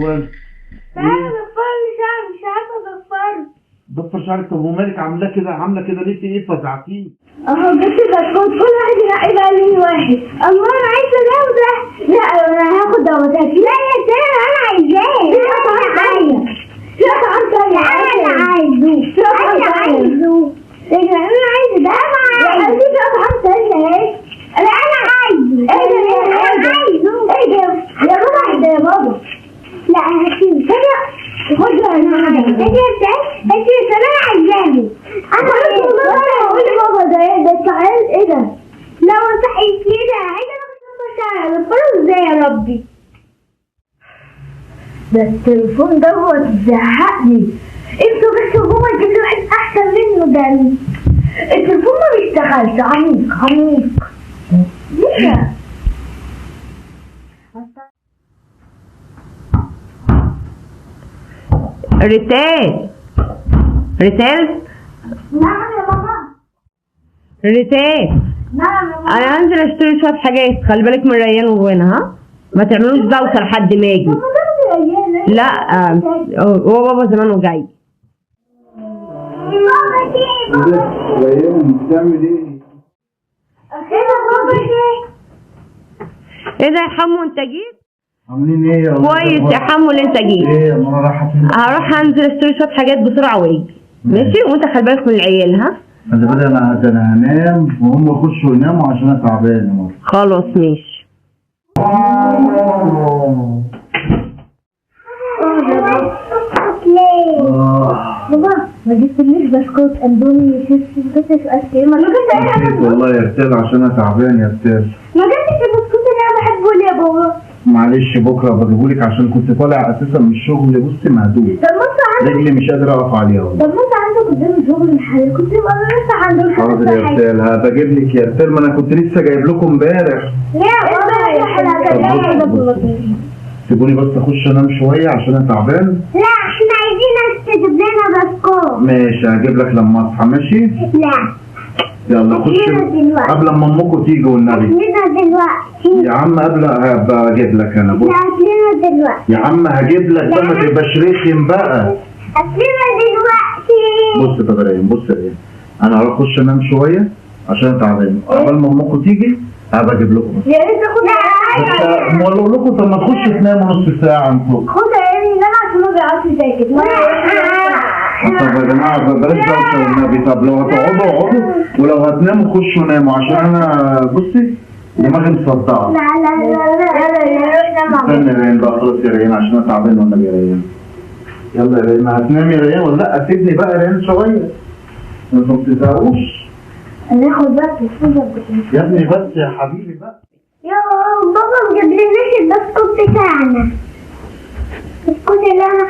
ولد؟ تعالى ضفر لي شعري، مش عارفه اضفره. ضفر شعرك؟ طب ومالك عاملاه كده، عامله كده ليه؟ في ايه فزعتيه؟ اهو جبت البسكوت، كل واحد ينقي بقى ليه واحد. الله انا عايزه ده وده. لا انا هاخد ده وده. لا يا ساره انا عايزاه. في طعام تانية، في طعام تانية. انا عايزه، انا عايزه، انا عايزه ده. انا عايزه. في طعام تانية اهي. لا انا عايزه. ايه ده؟ انا عايزه. ايه ده يا بابا؟ ده يا بابا. لا هاتيه. خد انا عايزه. انت انا عايزاه. انا هقول لبابا ده ايه ده؟ تعال ايه ده؟ لو صحي كده عايزه اخد شعري، اضفره ازاي يا ربي؟ ده التليفون دوت زهقني. انتوا بس بابا يجيب لي واحد احسن منه. ده التليفون ما بيشتغلش، عميق عميق. ليه؟ ريتال، ريتال. نعم يا ماما. ريتال. نعم يا ماما. انا هنزل اشتري شوية حاجات، خلي بالك من ريان وغنى. ها ما تعملوش دوشه لحد ما اجي. لا هو بابا زمانه جاي. بابا ريان بتعمل ايه؟ ايه بابا؟ ايه ده يا حمو انت جيت؟ عاملين ايه يا كويس يا حمو اللي انت جيت. ايه يا ماما رايحة فين؟ هروح انزل اشتري شوية حاجات بسرعة واجي. ماشي، وانت خلي بالك من العيال. ها خلي بالك انا هنام وهم يخشوا يناموا عشان انا تعبان يا ماما. خلاص ماشي. بابا ما جبتليش بسكوت، اندومي، شيبسي، ما جبتش ايس كريم، ما جبتش اي حاجة. والله يا رتال عشان انا تعبان يا رتال. ما جبتش البسكوت اللي انا بحبه ليه يا بابا؟ معلش بكره بجيبهولك عشان كنت طالع اساسا من الشغل. بصي مهدود. طب ما انت عندك رجلي مش قادر اقف عليها والله. طب ما انت عندك قدام شغل الحلال، كنت تبقى لسه عندك. حاضر يا رتال هبجيب لك يا رتال، ما انا كنت لسه جايب لكم امبارح. لا يا بابا سيبوني بس اخش انام شوية عشان انا تعبان. لا احنا عايزينك تجيب لنا بسكوت. ماشي هجيب لك لما اصحى. ماشي؟ لا يلا خش قبل ما امكم تيجي والنبي. هات لنا دلوقتي يا عم، قبل هبقى اجيب لك انا. بص لا هات لنا دلوقتي يا عم، هجيب لك بقى، ما تبقاش رخم بقى. هات لنا دلوقتي. بص يا ريان، بص يا ريان، انا هروح اخش انام شوية عشان تعبان، قبل ما امكم تيجي هبقى اجيب لكم. يا ريت تاخد. بس ما اقول لكم طب ما تخشوا تناموا نص ساعة انتوا. خد يا ابني نام عشان ما بيعرفش يذاكر. طب يا جماعة بلاش دوشه والنبي. طب لو هتقعدوا اقعدوا، ولو هتناموا خشوا ناموا عشان انا بصي دماغي مصدعه. لا لا لا لا لا. استنى يا ريان بقى، خلاص يا ريان عشان انا تعبان والنبي يا ريان. يلا يا ريان، هتنامي يا ريان ولا لا؟ سيبني بقى يا ريان شوية، انتوا ما بتزهقوش. هناخد بقى التليفون يا ابني بس يا حبيبي بقى. يا بابا ما جابلناش البسكوت بتاعنا. البسكوت اللي انا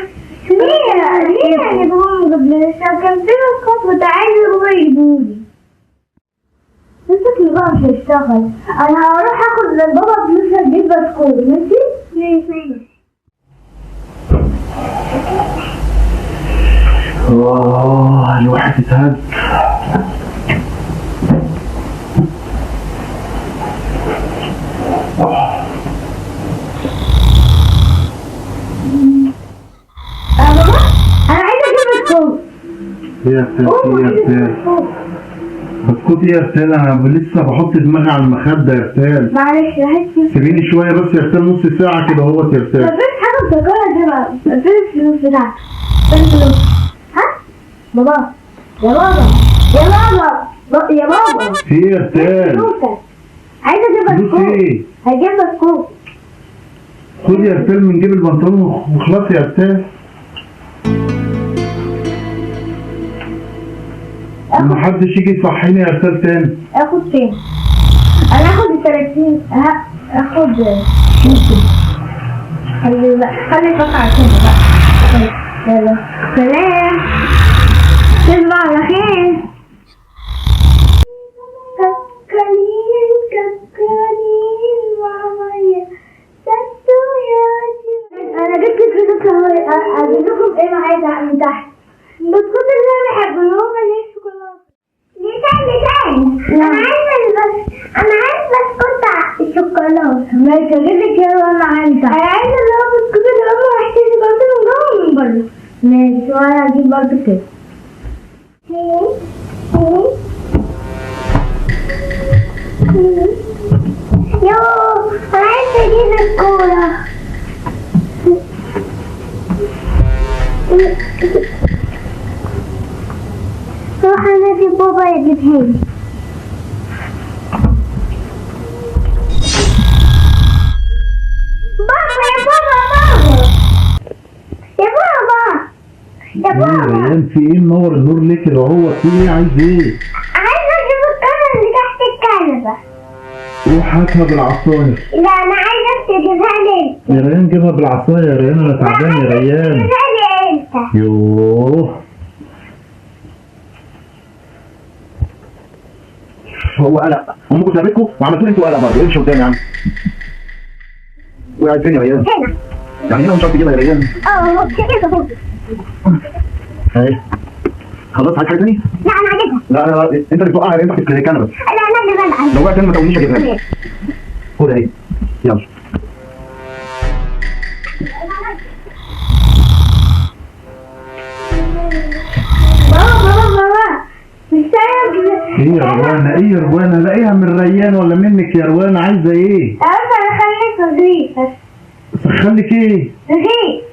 ليه ليه يا بابا ما جابلناش؟ كان في بسكوت كنت عايزه بابا يجيبهولي. بس بقى مش هيشتغل. انا هروح اخد من بابا فلوس اجيب بسكوت. ماشي؟ ماشي. الواحد اتهد. انا عايزه اجيب بسكوت. يا رتال يا رتال بسكوت ايه يا رتال؟ انا لسه بحط دماغي على المخدة يا رتال. معلش يا سيبيني شوية بس يا رتال، نص ساعة كده اهوت يا رتال. مفيش حاجة مسكره دي بقى. فين الفلوس بتاعتك؟ فين الفلوس؟ ها؟ بابا يا بابا يا بابا يا بابا. في ايه يا رتال؟ فلوسك. عايزه اجيب بسكوت. ايه؟ هجيب بسكوت. خد يا رتال من جيب البنطلون وخلاص يا رتال. محدش يجي يصحيني يا رتال تاني. اخد فين؟ انا اخد 30. اخد خلي بقى، خلي الفقعة كده بقى. يلا سلام، تصبح على خير. ككلين ككلين مع انا جبت فلوس اهو. اجيب لكم ايه معايا من تحت؟ البسكوت اللي انا بحبه اللي هو مليان شوكولاتة. لسان لسان. انا عايزه بسكوت الشوكولاتة. ماشي اجيب لك يلا. انا عايزه اللي هو بسكوت اللي هو محشي. ماشي، وانا هجيب برضه كده. يوه، انا عايزة اجيب الكورة. روح انادي بابا يجيبها لي. بابا يا بابا، بابا يا بابا يا ايه يا بابا. ريان في ايه؟ منور النور ليه كده؟ هو في ايه؟ عايز ايه؟ عايزة اجيب الكورة اللي تحت الكنبة. روح هاتها بالعصايه. لا انا عايزة تجيبها لي انت. يا ريان جيبها بالعصايه يا ريان، انا تعبان يا ريان. تجيبها لي انت. يوه هو قلق، امكم سابتكم وعملتوا لي انتوا قلق برضه. امشي قدامي يا عم. وقعت فين يا ريان؟ هنا. يعني هنا مش عارف تجيبها يا ريان؟ اه كده اهو. اهي خلاص. عايز حاجة تاني؟ لا انا عايزها. لا لا لا، انت اللي بتوقعها يا ريان تحت الكنبة. لا انا اللي بلعب. لو وقعت تاني ما تقومنيش اجيبها لك. خد اهي يلا. بابا بابا بابا مش عارف. ايه يا روانا؟ ايه يا روانا؟ لاقيها من ريان ولا منك يا روانا؟ عايزه ايه؟ عارفه انا خليت رغيف بس. سخن لك ايه؟ رغيف.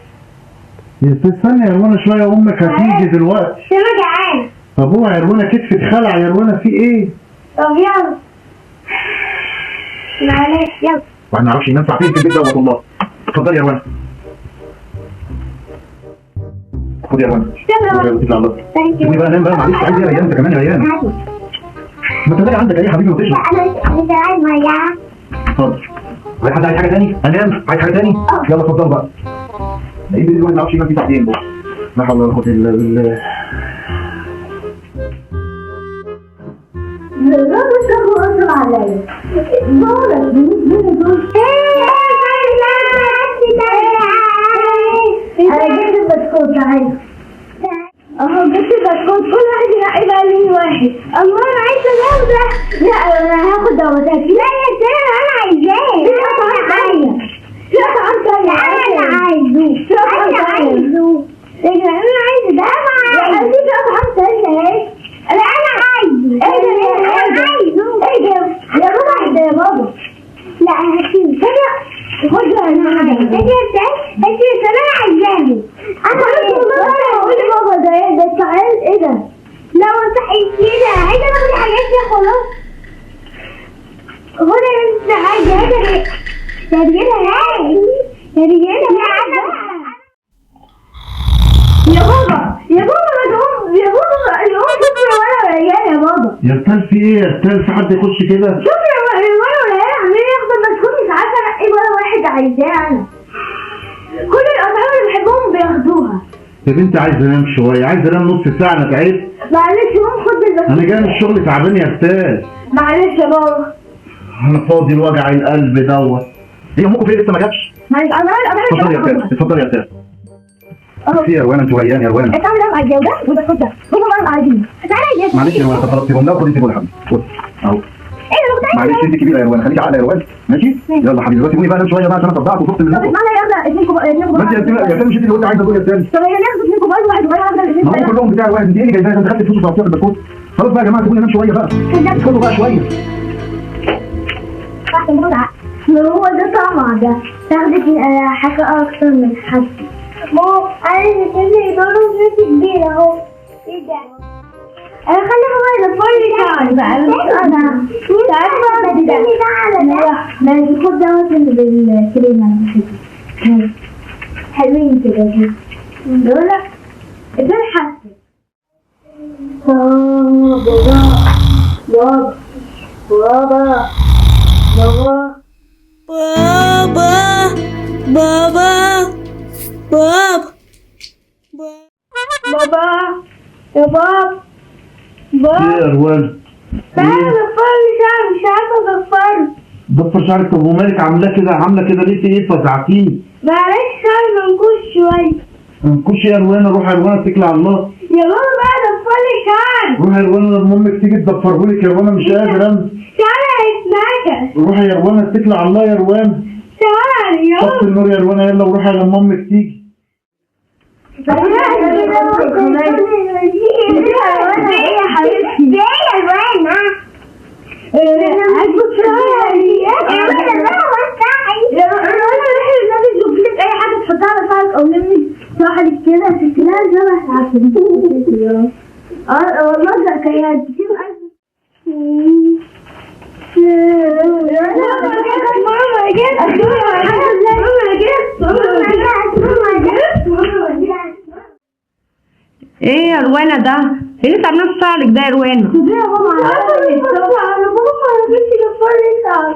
يا استنى يا روانا شوية، امك هتيجي دلوقتي. انا جعانة. طب اوعى يا روانا كتفك خلع يا روانا، في ايه؟ طب يلا معلش يلا. ما نعرفش ننام ساعتين في البيت دوت والله. اتفضلي يا روانا. خدي يا روانا. شكرا. يلا على الله. thank you. سيبوني بقى انام بقى، معلش. عايز ايه يا ريان؟ انت كمان يا ريان. ما تلاقي عندك ايه يا حبيبي وتشرب. لا انا مش عايز مية. اتفضل. عايز حد عايز حاجة تاني؟ انام؟ عايز حاجة تاني؟ يلا اتفضل بقى. ايه الواحد ما يعرفش ينام فيه ساعتين بقى. لا حول ولا قوة الا بالله. الراجل ده قصر عليا. دولت دول. انا جبت البسكوت عايزه. اهو جبت البسكوت، كل واحد ينقي بقى ليه واحد. الله انا عايزه ده وده. لا انا هاخد ده وده. لا يا ساره انا عايزاه. في اطعام تانية. في اطعام تانية. انا عايزه. في اطعام عايزه. انا عايزه ده. انا عايزه. في اطعام تانية اهي. لا انا عايزه. ايه ده؟ انا عايزه. ايه ده؟ يا بابا ده يا بابا. لا هاتيه. خد انا عايزه. انت يا انا عايزاه. انا والله هقول لبابا ده ايه ده؟ تعال ايه ده؟ لا صحي كده، عايزه اخد الحاجات دي خلاص. خد انت حاجة. هات يا رجاله، يا رجاله. يا بابا يا بابا ما تقوم يا بابا. قوم شوف يا ورا وريان يا بابا. يا رتال في ايه يا رتال؟ في حد يخش كده؟ شوف يا ورا وريان عمالين ياخدوا البسكوت، مش عارفه انقي ولا واحد عايزاه انا. كل الاطعمة اللي بحبهم بياخدوها. يا بنتي عايز انام شوية، عايز انام نص ساعة، انا تعبت. معلش قوم خد البسكوت. انا جاي من الشغل تعبان يا رتال. معلش يا بابا. انا فاضي لوجع القلب دوت. هي امكم فين لسه ما جاتش؟ معلش انا اتفضلي يا رتال، اتفضلي يا رتال. في يا روانا انت وريان يا روانا. الطعم ده عايزاه ده والبسكوت ده، هم بقى عايزين. تعالى معلش يا روانا، طب خلاص سيبهم لها وخدي سيبهم يا حبيبي. خد اهو. ايه ده؟ معلش انت كبيرة يا روانا، خليكي عاقلة يا روانا. ماشي؟ يلا حبيبي دلوقتي قومي بقى نام شوية بقى عشان انا صدعت وشفت من طب اسمعنا يلا اثنين كبار، اثنين كبار. ما انت يا رتال مش انت اللي قلت عايزه دول يا رتال. طب هي ناخد اثنين كبار وواحد صغير، واحد الاثنين. ما هم كلهم بتاع واحد. انت ايه اللي جايباه؟ انت خدت فلوس وصرفتيها في البسكوت. خلاص بقى يا جماعة سيبوني انام شوية بقى. اسكتوا بقى شوية. ما هو ده طمع ده. تاخدي حاجة اكتر من حد. ماما عايزة تنزلي برضه فلوس كبيرة اهو. ايه ده؟ انا خلي هو يدبر لي شعري بقى. انا مش عارفة ده. ماشي خد دوت اللي بالكريمة انا بحبه. حلوين كده دول. دول حاسة. بابا بابا بابا بابا بابا بابا بابا بابا يا بابا بابا. ايه يا روان؟ تعالى ضفر لي شعري، مش عارفة اضفره. ضفر شعرك؟ طب ومالك عاملاه كده؟ عاملة كده ليه؟ في ايه فزعتيني؟ معلش شعري منكوش شوية. منكوش يا روان؟ روح يا روان اتكلي على الله. يا بابا بقى ضفر لي شعري. روح يا روان لما امك تيجي تضفرهولك يا روان، مش قادر انا. شعري هيتنكش. روحي يا روان اتكلي على الله يا روان. شعري يا طفي النور يا روان يلا، وروحي لما امك تيجي. ايه يا حبيبتي؟ ايه يا الوان؟ اي حاجة تحطها على شعرك او لمي شعرك كده شكلها شبه العفريت. اه والله ده كانت كتير. ماما جت، ماما جت، ماما جت، ماما جت. ايه يا روانا ده؟ ايه اللي انت عاملاه في شعرك ده يا روانا؟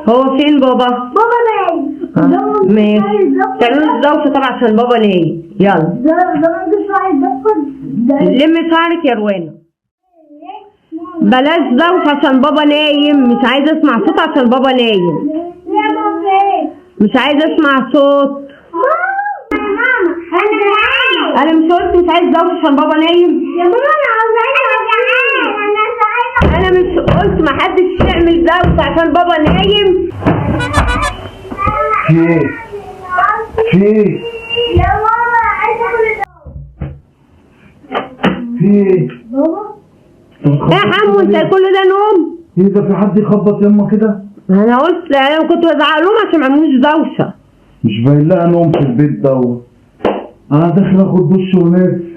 هو فين بابا؟ بابا نايم. ماشي، تعملوا دوشة طبعا عشان بابا نايم. يلا لمي شعرك يا روانا، بلاش دوشة عشان بابا نايم. مش عايزة اسمع صوت عشان بابا نايم، مش عايزة اسمع صوت. ماما انا جعان. انا مش قلت مش عايز دوشة عشان بابا نايم؟ يا ماما انا عاوزة، انا جعان، انا انا مش قلت محدش يعمل دوشة عشان بابا نايم؟ في ايه؟ في ايه؟ يا ماما عايزة اكل. في ايه؟ بابا ايه يا حمو انت كل ده نوم؟ ايه ده، في حد يخبط يما كده؟ انا قلت انا كنت بزعق لهم عشان ما يعملوش دوشه. مش باين لها نوم في البيت دوت. انا داخل اخد دش ونازل.